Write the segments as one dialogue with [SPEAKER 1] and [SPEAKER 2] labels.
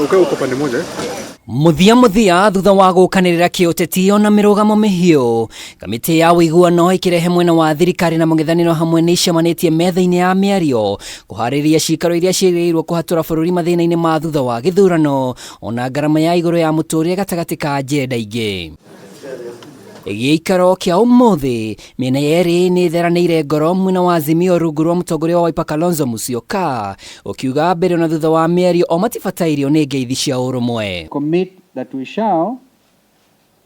[SPEAKER 1] Ukae uko pande moja eh?
[SPEAKER 2] Mũthia mũthia thutha wa gũkanĩrĩra kĩũteti ona mĩrũgamo mĩhiũ, kamĩtĩ ya ũiguano ĩkĩrehe mwena wa thirikari na mũng'ethanĩro hamwe nĩ icemanĩtie metha-inĩ ya mĩario kũharĩrĩria cikaro iria ciĩrĩgĩrĩirwo kũhatũra bũrũri mathĩna-inĩ ma thutha wa gĩthurano ona ngarama ya igũrũ ya mũtũrĩre gatagatĩ ka agenda ingĩ. Gĩikaro kĩa ũmũthĩ mĩena yerĩ nĩ ĩtheranĩire ngoro mwena wa Azimio rungu rwa mũtongoria wa Wiper Kalonzo Musyoka ũkiuga mbere ona thutha wa mĩario o matibatairio nĩ ngeithi cia ũrũmwe.
[SPEAKER 3] Commit that we shall,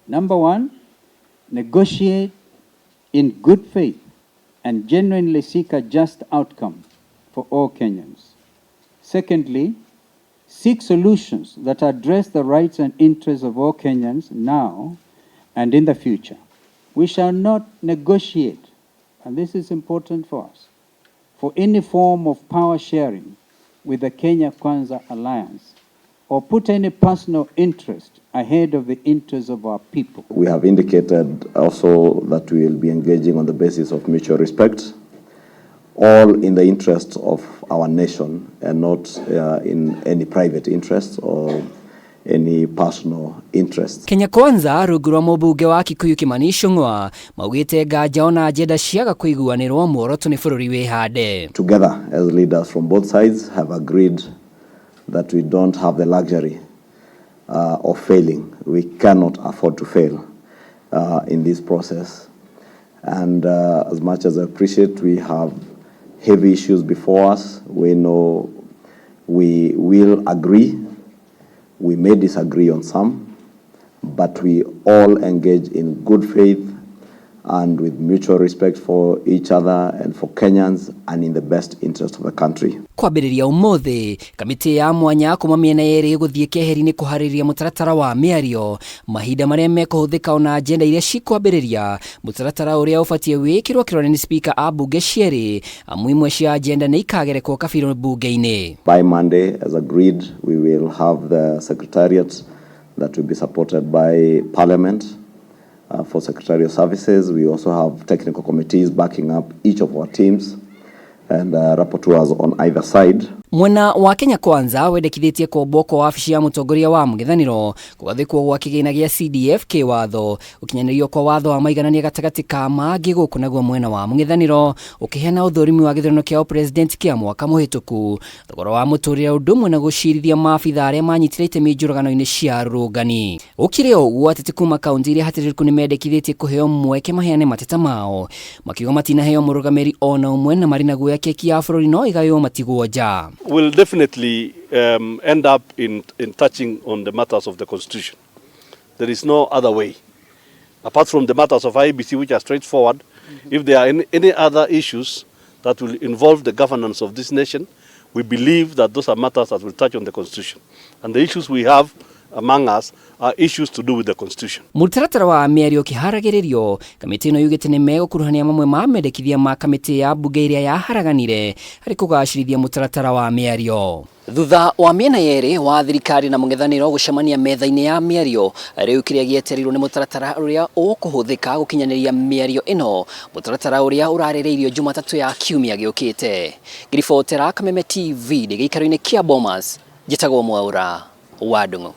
[SPEAKER 3] number one, negotiate in good faith and genuinely seek a just outcome for all Kenyans. Secondly, seek solutions that address the rights and interests of all Kenyans now and in the future. We shall not negotiate, and this is important for us, for any form of power sharing with the Kenya Kwanza Alliance or put any personal interest ahead of the interests of our people.
[SPEAKER 4] We have indicated also that we will be engaging on the basis of mutual respect, all in the interest of our nation and not in any private interests or any personal interests.
[SPEAKER 2] Kenya Kwanza rungu rwa mũmbunge wa Kikuyu Kimani Ichung'wa maugĩte nganja ona agenda ciaga kũiguanĩrwo muoroto nĩ bũrũri wĩhande.
[SPEAKER 4] Together as leaders from both sides have agreed that we don't have the luxury of failing. We cannot afford to fail in this process. And as much as I appreciate we have heavy issues before us, we know we will agree. We may disagree on some, but we all engage in good faith and with mutual respect for each other and for Kenyans and in the best interest of the country.
[SPEAKER 2] Kwambĩrĩria ũmũthĩ kamĩtĩ ya mwanya kuma mĩena yerĩ gũthiĩ keheri-inĩ kũharĩrĩria mũtaratara wa mĩario, mahinda marĩa mekũhũthĩka ona agenda iria cikwambĩrĩria, mũtaratara ũrĩa ũbatiĩ wĩkĩrwo kĩrore nĩ spika a mbunge cierĩ, amu imwe cia agenda nĩ ikagerekwo kabirũ mbunge-inĩ.
[SPEAKER 4] By Monday, as agreed, we will have the secretariat that will be supported by Parliament for secretarial services. We also have technical committees backing up each of our teams and rapporteurs on either side.
[SPEAKER 2] Mwena wa Kenya Kwanza wendekithĩtie kwombwo kwa wabici ya mũtongoria wa mũng'ethanĩro, kũgathĩkwo gwa kĩgĩna gĩa CDF kĩwatho, gũkinyanĩrio kwa watho wa maiganania gatagatĩ ka mangĩ. Gũkũ naguo mwena wa mũng'ethanĩro ũkĩheana ũthũrimi wa gĩthurano kĩa president kĩa mwaka mũhĩtũku, thogora wa mũtũrĩre, ũndũ ũmwe na gũcirithia maabitha arĩa manyitire itemi njũragano-inĩ cia rũrũngani. Gũkĩrĩ o ũguo, ateti kuma kaunti iria hatĩrĩrĩku nĩ mendekithĩtie kũheo mweke maheane mateta mao, makiuga matinaheo mũrũgamĩrĩri ona ũmwe na marĩ na guoya keki ya bũrũri no ĩgaywo matigwo nja.
[SPEAKER 5] Will definitely end up in touching on the matters of the Constitution. There is no other way. Apart from the matters of IEBC, which are straightforward, if there are any other issues that will involve the governance of this nation, we believe that those are matters that will touch on the Constitution. And the issues we have among us are issues to do with the Constitution.
[SPEAKER 2] Mũtaratara wa mĩario ũkĩharagĩrĩrio, kamĩtĩ ĩno yugĩte nĩ megũkuruhania mamwe ma mendekithia ma kamĩtĩ ya mbunge ĩrĩa yaharaganire harĩ kũgacĩrithia mũtaratara wa mĩario. Thutha wa mĩena yerĩ wa thirikari na mũng'ethanĩro gũcemania metha-inĩ ya mĩario, rĩu kĩrĩa gĩetereirwo nĩ mũtaratara ũrĩa ũkũhũthĩka gũkinyanĩria mĩario ĩno, mũtaratara ũrĩa ũrarĩrĩirio Jumatatũ ya kiumia gĩũkĩte. Ngĩribotera Kameme TV ndĩ gĩikaro-inĩ kĩa Bomas, njĩtagwo Mwaũra wa Ndung'u.